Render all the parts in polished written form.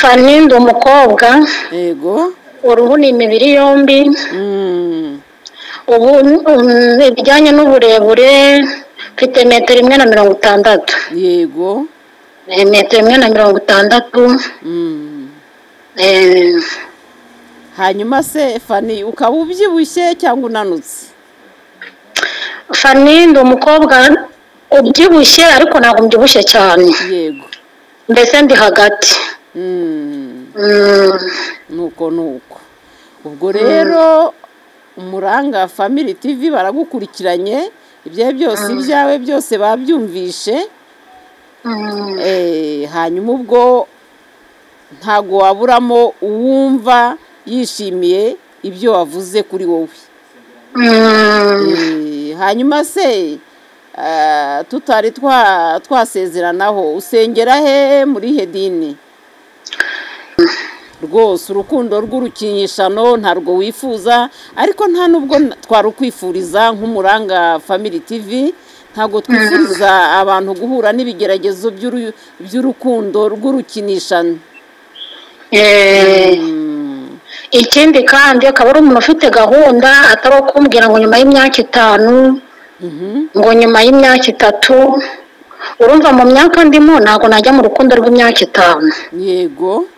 Fanny ndi umukobwa. Yego. Uruhu ni imibiri yombi. Ubu ibijyanye n'uburebure mfite metero 1.60. Yego. Metero 1.60. Hanyuma se Fanny ukaba ubyibushye cyangwa unanutse? Fanny ndi umukobwa ubyibushye ariko ntabwo mbyibushye cyane. Yego. Mbese ndi hagati. Nuko nuko. Ubwo rero Umuranga Family TV baragukurikiranye, ibyawe byose ibyawe byose babyumvishe. Hanyuma ubwo ntago waburamo uwumva yishimiye ibyo wavuze kuri wowe. Hanyuma se tutari twasezeranaho, usengera he muri hedini? Rwose urukundo rw'urukinyishano ntarwo wifuza, ariko nta nubwo twarukwifuriza nk'Umuranga Family TV. Ntabwo twifuriza abantu guhura n'ibigeragezo by'urukundo rw'urukinishano. Ikindi kandi akaba ari umuntu ufite gahunda, atari kumbwira ngo nyuma y'imyaka 5, ngo nyuma y'imyaka 3. Urumva mu myaka ndimo ntabwo najya mu rukundo rw'imyaka 5. Yego.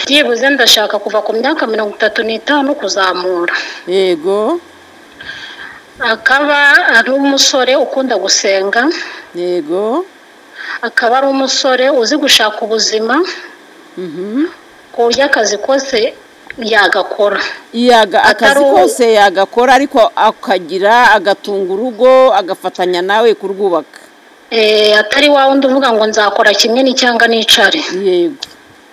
Byibuze ndashaka kuva ku myaka 35 kuzamura. Yego. Akaba ari umusore ukunda gusenga. Yego. Akaba ari umusore uzi gushaka ubuzima. Ku buryo akazi kose yagakora. Akazi kose yagakora, ariko akagira agatunga urugo, agafatanya nawe kurwubaka. Atari wa wundi uvuga ngo nzakora kimwe n'icyanga nicare. Yego.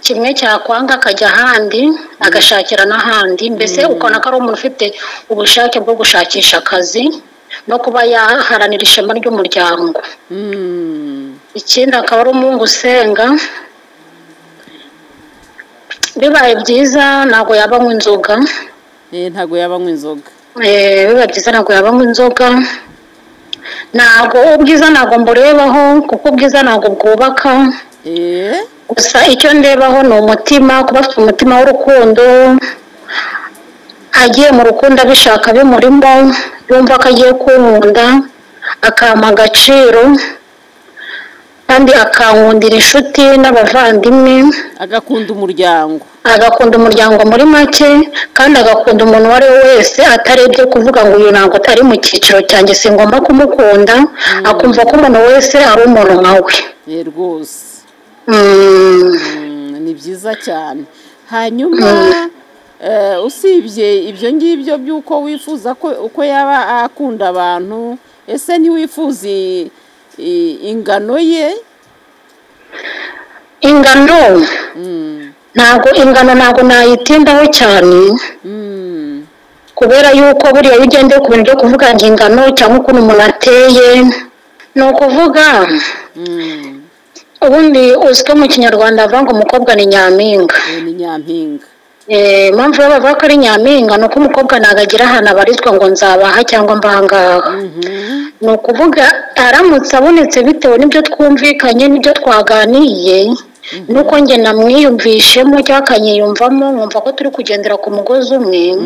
Kimwe cyakwanga akajya ahandi, agashakira n'ahandi. Mbese ukabona ko ari umuntu ufite ubushake bwo gushakisha akazi no kuba yaharanira ishema ry'umuryango. Ikindi akaba ari umuhungu usenga. Bibaye byiza ntabwo yaba anywa inzoga. Ntabwo yaba anywa inzoga. Bibaye byiza ntabwo yaba anywa inzoga. Ntabwo ubwiza ntabwo mburebaho, kuko ubwiza ntabwo bwubaka. Gusa icyo ndebaho ni umutima, kuba afite umutima w'urukundo, agiye mu rukundo abishaka bimurimo, yumva ko agiye kunkunda, akampa agaciro, kandi akankundira inshuti n'abavandimwe, agakunda umuryango. Agakunda umuryango muri make, kandi agakunda umuntu uwo ari we wese, atarebye kuvuga ngo uyu ntabwo atari mu cyiciro cyanjye singomba kumukunda, akumva ko umuntu wese ari umuntu nkawe. Rwose. Ni byiza cyane. Hanyuma usibye ibyo ngibyo by'uko wifuza ko uko yaba akunda abantu, ese ntiwifuza ingano ye? Ingano ntabwo ingano ntabwo nayitindaho cyane, kubera yuko buriya iyo ugendeye ku bintu byo kuvuga ngo ingano cyangwa ukuntu umuntu ateye, ni ukuvuga ubundi uzwi mu Kinyarwanda bavuga ngo umukobwa ni nyampinga. Ni nyampinga. Impamvu bavuga ko ari nyampinga ni uko umukobwa ntabwo agira ahantu abarizwa ngo nzabaha cyangwa mbangaha. Ni ukuvuga aramutse abonetse bitewe n'ibyo twumvikanye n'ibyo twaganiye, nuko njye namwiyumvishemo cyangwa akanyiyumvamo, nkumva ko turi kugendera ku mugozi umwe,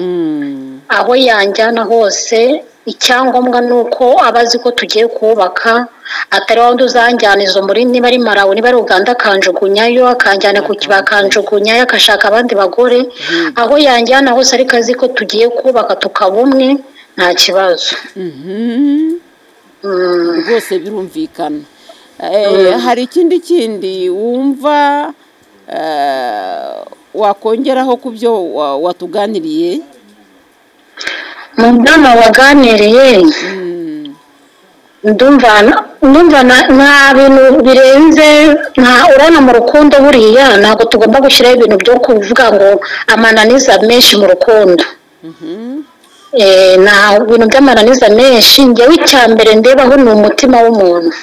aho yanjyana hose icyangombwa ni uko aba azi ko tugiye kubaka, atari wa wundi uzanjyana izo muri niba ari Malawi niba ari Uganda akanjugunyayo, akanjyana ku kiba akanjugunyayo, akashaka abandi bagore. Aho yanjyana hose ariko azi ko tugiye kubaka tukaba umwe, nta kibazo. Rwose birumvikana. Hari ikindi kindi wumva wakongeraho ku byo watuganiriye? Mu nama waganiriye ndumva nta bintu birenze. Urabona mu rukundo buriya ntabwo tugomba gushyiraho ibintu byo kuvuga ngo amananiza menshi mu rukundo. Nta bintu by'amananiza menshi. Njyewe icya mbere ndebaho ni umutima w'umuntu.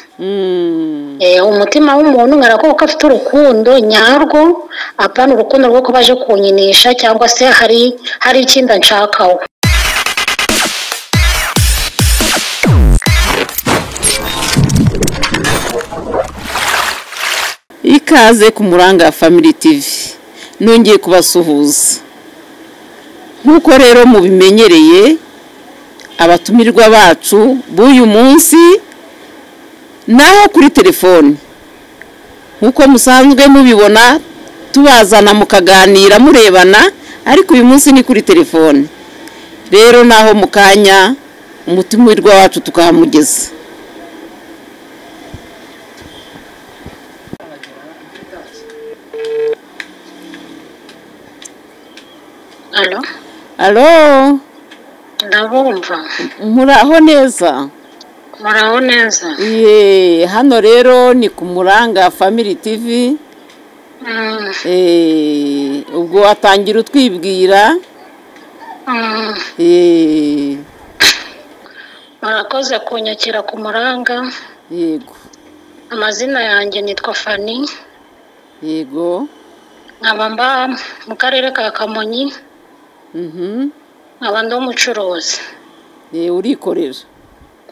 Umutima w'umuntu nkarako ko afite urukundo nyarwo, apana urukundo rwo kuba aje kunyinisha cyangwa se hari ikindi anshakaho. Ikaze ku Muranga Family TV, nongeye kubasuhuza. Nk'uko rero mubimenyereye, abatumirwa bacu b'uyu munsi naho kuri telefone, nk'uko musanzwe mubibona tubazana mukaganira murebana, ariko uyu munsi ni kuri telefone. Rero naho mu kanya umutumirwa wacu tukahamugeza. Alo. Alo. Ndabumva. Muraho neza? Muraho neza. Ye, hano rero ni ku Muranga Family TV. Ubwo watangira utwibwira. Murakoze kunyakira ku Muranga. Yego. Amazina yanjye nitwa Fanny. Yego. Nkaba mba mu karere ka Kamonyi. Nkaba ndi umucuruzi. Urikorera?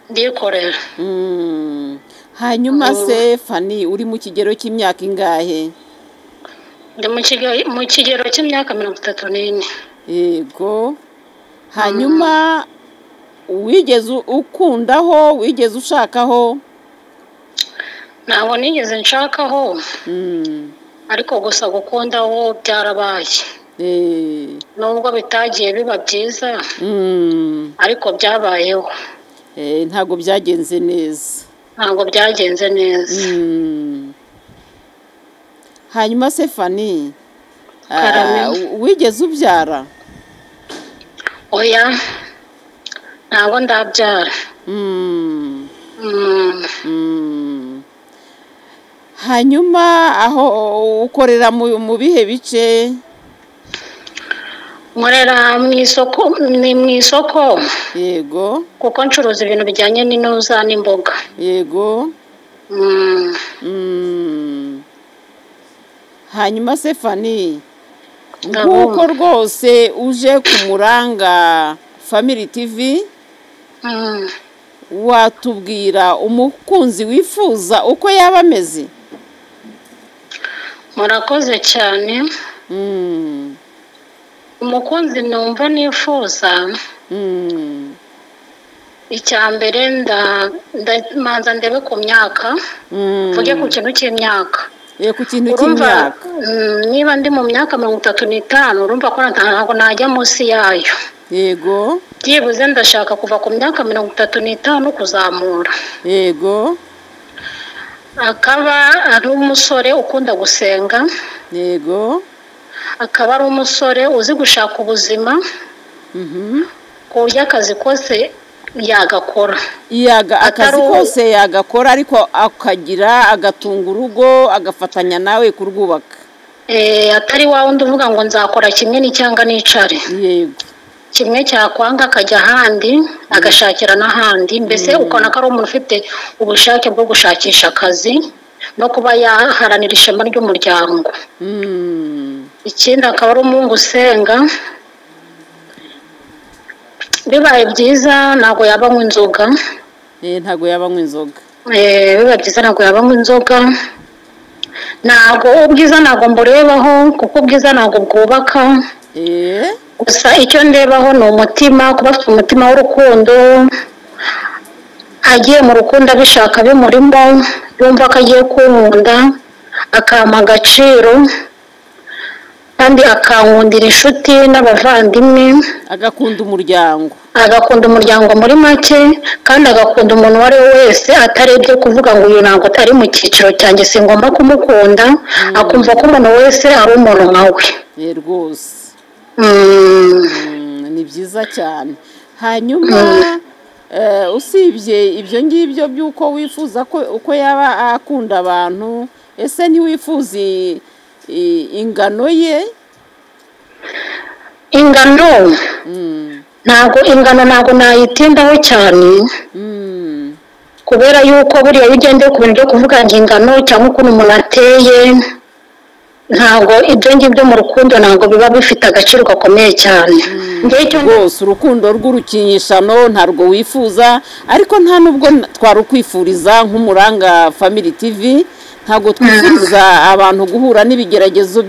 Ndikorera. Hanyuma se Fanny, uri mu kigero cy'imyaka ingahe? Ndi mu kigero cy'imyaka 34. Yego. Hanyuma wigeze ukundaho, wigeze ushakaho? Ntabwo nigeze nshakaho. Ariko gusa gukundaho byarabaye. Nubwo bitagiye biba byiza, ariko byabayeho. Ntabwo byagenze neza. Ntabwo byagenze neza. Hanyuma se Fanny, wigeze ubyara? Oya, ntabwo ndabyara. Hanyuma aho ukorera mu bihe bice? Nkorera mu isoko, ni mu isoko. Yego. Kuko ncuruza ibintu bijyanye n'intuza n'imboga. Yego. Hanyuma se Fanny, nk'uko rwose uje ku Muranga Family TV, watubwira umukunzi wifuza uko yaba ameze? Murakoze cyane. Umukunzi numva nifuza, icya mbere ndamanza ndebe ku myaka, mvuge ku kintu cy'imyaka. Ku kintu cy'imyaka. Niba ndi mu myaka 35, urumva ko ntabwo najya munsi yayo. Yego. Byibuze ndashaka kuva ku myaka 35 kuzamura. Yego. Akaba ari umusore ukunda gusenga. Yego. Akaba ari umusore uzi gushaka ubuzima, ku buryo akazi kose yagakora. Akazi kose yagakora, ariko akagira agatunga urugo, agafatanya nawe kurwubaka. Atari wa wundi uvuga ngo nzakora kimwe n'icyanga nicare. Yego. Kimwe cyakwanga akajya ahandi, agashakira n'ahandi, mbese ukabona ko ari umuntu ufite ubushake bwo gushakisha akazi no kuba yaharanira ishema ry'umuryango. Ikindi akaba ari umuhungu usenga. Bibaye byiza ntabwo yaba anywa inzoga. Ntabwo yaba anywa inzoga. Bibaye byiza ntabwo yaba anywa inzoga. Ntabwo ubwiza ntabwo mburebaho, kuko ubwiza ntabwo bwubaka. Gusa icyo ndebaho ni umutima, kuba afite umutima w'urukundo, agiye mu rukundo abishaka bimurimo, yumva ko agiye kunkunda, akampa agaciro, kandi akankundira inshuti n'abavandimwe. Agakunda umuryango. Agakunda umuryango muri make, kandi agakunda umuntu uwo ari we wese, atarebye kuvuga ngo uyu ntabwo atari mu cyiciro cyanjye singomba kumukunda, akumva ko umuntu wese ari umuntu nkawe. Rwose. Ni byiza cyane. Hanyuma usibye ibyo ngibyo by'uko wifuza ko uko yaba akunda abantu, ese ntiwifuza ingano ye? Ingano ntabwo, ingano ntabwo nayitindaho cyane, kubera yuko buriya iyo ugendeye ku bintu byo kuvuga ngo ingano cyangwa ukuntu umuntu ateye, ntabwo ibyo ngibyo mu rukundo ntabwo biba bifite agaciro gakomeye cyane. Rwose urukundo rw'urukinyishano ntabwo wifuza, ariko nta nubwo twarukwifuriza nk'Umuranga Family TV, Ntabwo twifuriza abantu guhura n'ibigeragezo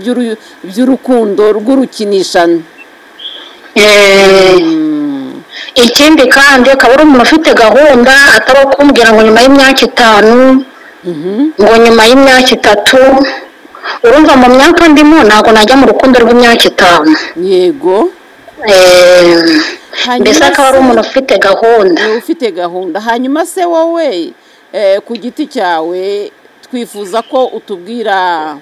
by'urukundo rw'urukinishano. Ikindi kandi akaba ari umuntu ufite gahunda, atari kumbwira ngo nyuma y'imyaka 5, ngo nyuma y'imyaka 3. Urumva mu myaka ndimo ntabwo najya mu rukundo rw'imyaka 5. Yego. Mbese akaba ari umuntu ufite gahunda. Ufite gahunda. Hanyuma se wowe ku giti cyawe twifuza ko utubwira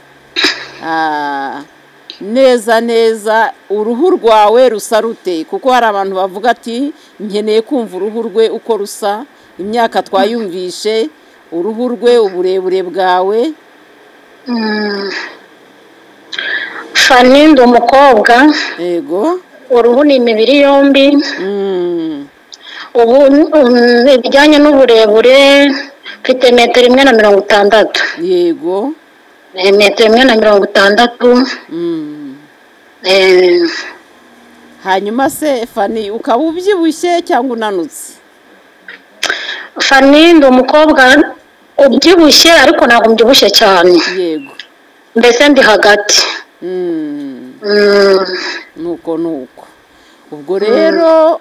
neza neza uruhu rwawe rusa rute, kuko hari abantu bavuga ati nkeneye kumva uruhu rwe uko rusa, imyaka twayumvishe, uruhu rwe, uburebure bwawe. Fani, ndi umukobwa. Yego. Uruhu ni imibiri yombi. Ubu ibijyanye n'uburebure mfite metero 1.60. Yego. Metero 1.60. Hanyuma se Fani, ukaba ubyibushye cyangwa unanutse? Fani, ndi umukobwa ubyibushye ariko ntabwo mbyibushye cyane. Yego. Mbese ndi hagati. Nuko nuko. Ubwo rero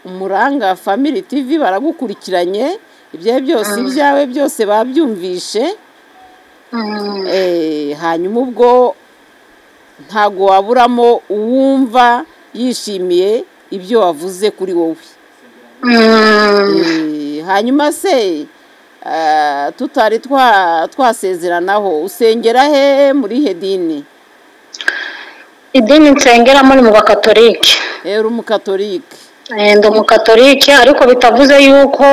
Umuranga Family TV baragukurikiranye, ibyo byose ibyawe byose babyumvishe. Hanyuma ubwo ntago waburamo uwumva yishimiye ibyo wavuze kuri wowe. Hanyuma se tutari twasezeranaho, usengera he, muri he dini? Idini nsengeramo ni mu Bakatolike. Uri Umukatolike? Ndi Umukatolike, ariko bitavuze yuko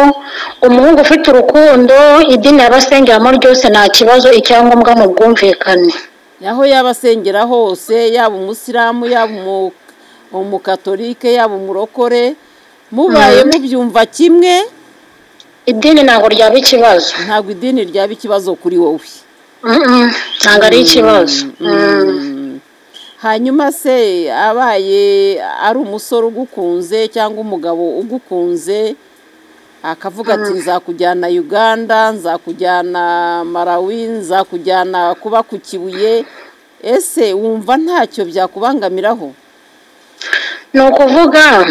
umuhungu ufite urukundo idini yabasengeramo ryose nta kibazo, icyangombwa mu bwumvikane. Aho yabasengera hose, yaba umusilamu, yaba Umukatolike, yaba umurokore, mubaye mubyumva kimwe, idini ntabwo ryaba ikibazo. Ntabwo idini ryaba ikibazo kuri wowe. Ntabwo ari ikibazo. Hanyuma se abaye ari umusore ugukunze cyangwa umugabo ugukunze akavuga ati nzakujyana Uganda, nzakujyana Malawi, nzakujyana kuba ku Kibuye, ese wumva ntacyo byakubangamiraho? Ni ukuvuga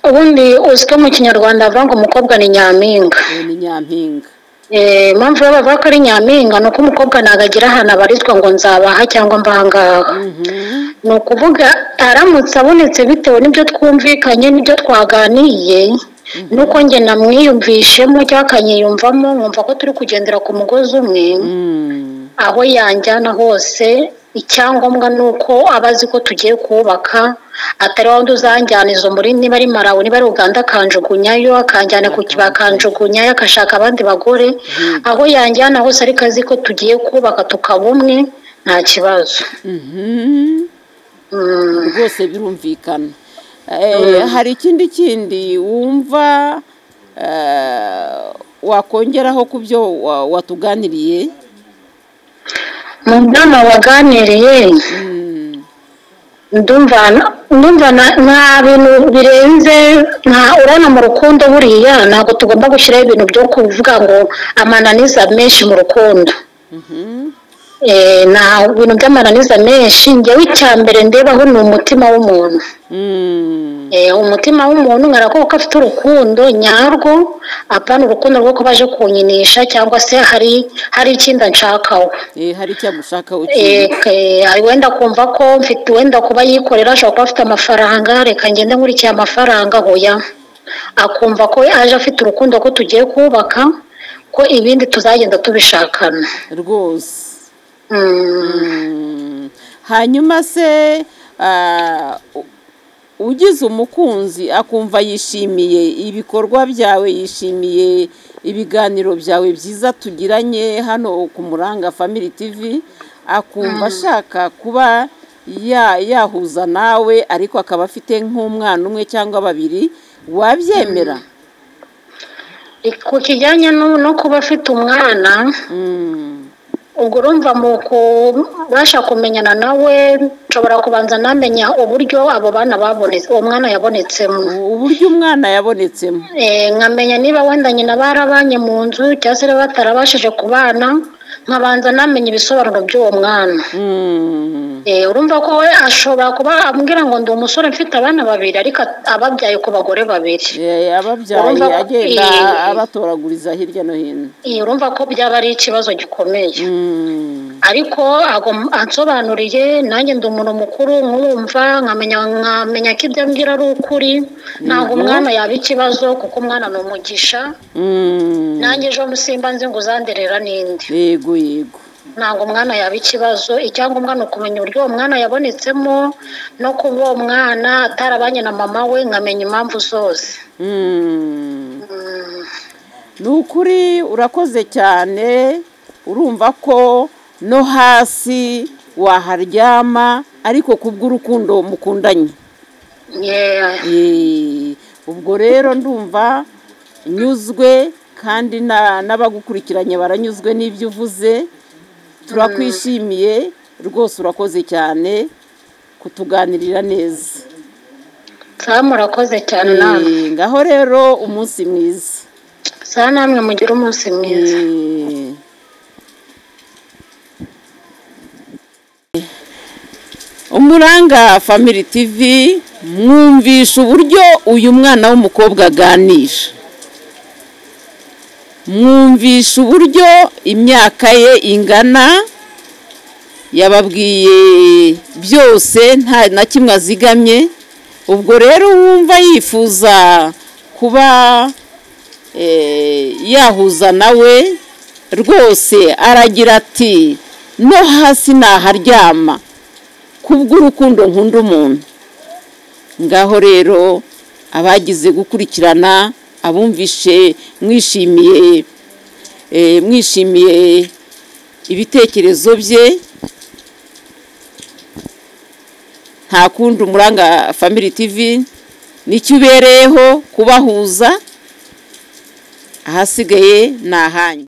ubundi uzwi mu Kinyarwanda avuga ngo umukobwa ni nyampinga. Ni nyampinga. Impamvu bavuga ko ari nyampinga ni uko umukobwa ntabwo agira ahantu abarizwa ngo nzabaha cyangwa mbangaha. Ni ukuvuga aramutse abonetse bitewe n'ibyo twumvikanye n'ibyo twaganiye, nuko njye namwiyumvishemo cyangwa akanyiyumvamo, nkumva ko turi kugendera ku mugozi umwe, aho yanjyana hose icyangombwa ni uko aba azi ko tugiye kubaka, atari wa wundi uzanjyana izo muri niba ari Malawi niba ari Uganda akanjugunyayo, akanjyana ku Kibuye akanjugunyayo, akashaka abandi bagore. Aho yanjyana hose ariko azi ko tugiye kubaka tukaba umwe, nta kibazo. Rwose birumvikana. Hari ikindi kindi wumva wakongeraho ku byo watuganiriye? Mu nama waganiriye ndumva nta bintu birenze. Urabona mu rukundo buriya ntabwo tugomba gushyiraho ibintu byo kuvuga ngo amananiza menshi mu rukundo. Nta bintu by'amananiza menshi. Njyewe icya mbere ndebaho ni umutima w'umuntu. Umutima w'umuntu nkarako ko afite urukundo nyarwo, apana urukundo rwo kuba aje kunyinisha cyangwa se hari ikindi anshakaho. Hari icyo agushakaho. Wenda kumva ko mfite, wenda kuba yikorera, ashobora kuba afite amafaranga, reka ngende nkurikiye amafaranga. Hoya, akumva ko aje afite urukundo ko tugiye kubaka, ko ibindi tuzagenda tubishakana rwose. Hanyuma se ugize umukunzi akumva yishimiye ibikorwa byawe, yishimiye ibiganiro byawe byiza tugiranye hano ku Muranga Family TV, akumva ashaka kuba yahuza nawe, ariko akaba afite nk'umwana umwe cyangwa babiri, wabyemera? Ku kijyanye no kuba afite umwana, Ubwo urumva mu kubasha kumenyana nawe nshobora kubanza namenya uburyo abo bana babonetse, uwo mwana yabonetsemo, uburyo umwana yabonetsemo. Nkamenya niba wenda nyina barabanye mu nzu cyangwa se batarabashije kubana, nkabanza namenya ibisobanuro by'uwo mwana. Urumva ko we ashobora kuba ambwira ngo ndi umusore mfite abana babiri, ariko ababyaye ku bagore babiri. Ababyaye agenda abatoraguriza hirya no hino. Urumva ko byaba ari ikibazo gikomeye. Ariko ansobanuriye, nanjye ndi umuntu mukuru nkumva, nkamenya ko ibyo ambwira ari ukuri. Ntabwo umwana yaba ikibazo kuko umwana ni umugisha. Nanjye ejo simba nzi ngo uzanderera n'indi. Yego yego. Ntabwo umwana yaba ikibazo, icyangombwa ni ukumenya uburyo uwo mwana yabonetsemo no kuba uwo mwana atarabanye na mama we, nkamenya impamvu zose. Ni ukuri urakoze cyane. Urumva ko no hasi waharyama ariko kubw'urukundo mukundanye. Ubwo rero ndumva nyuzwe kandi n'abagukurikiranye baranyuzwe n'ibyo uvuze. Turakwishimiye rwose, urakoze cyane kutuganirira neza. Murakoze cyane namwe. Ngaho rero umunsi mwiza. Sa namwe mugire umunsi mwiza. Umuranga Family TV mwumvisha uburyo uyu mwana w'umukobwa aganira, mwumvisha uburyo imyaka ye ingana, yababwiye byose nta na kimwe azigamye. Ubwo rero wumva yifuza kuba yahuza nawe rwose, aragira ati no hasi naharyama kubw'urukundo nkunda umuntu. Ngaho rero abagize gukurikirana, abumvishe mwishimiye ibitekerezo bye, nta kundi Umuranga Family TV nicyo ubereyeho kubahuza, ahasigaye ni ahanyu.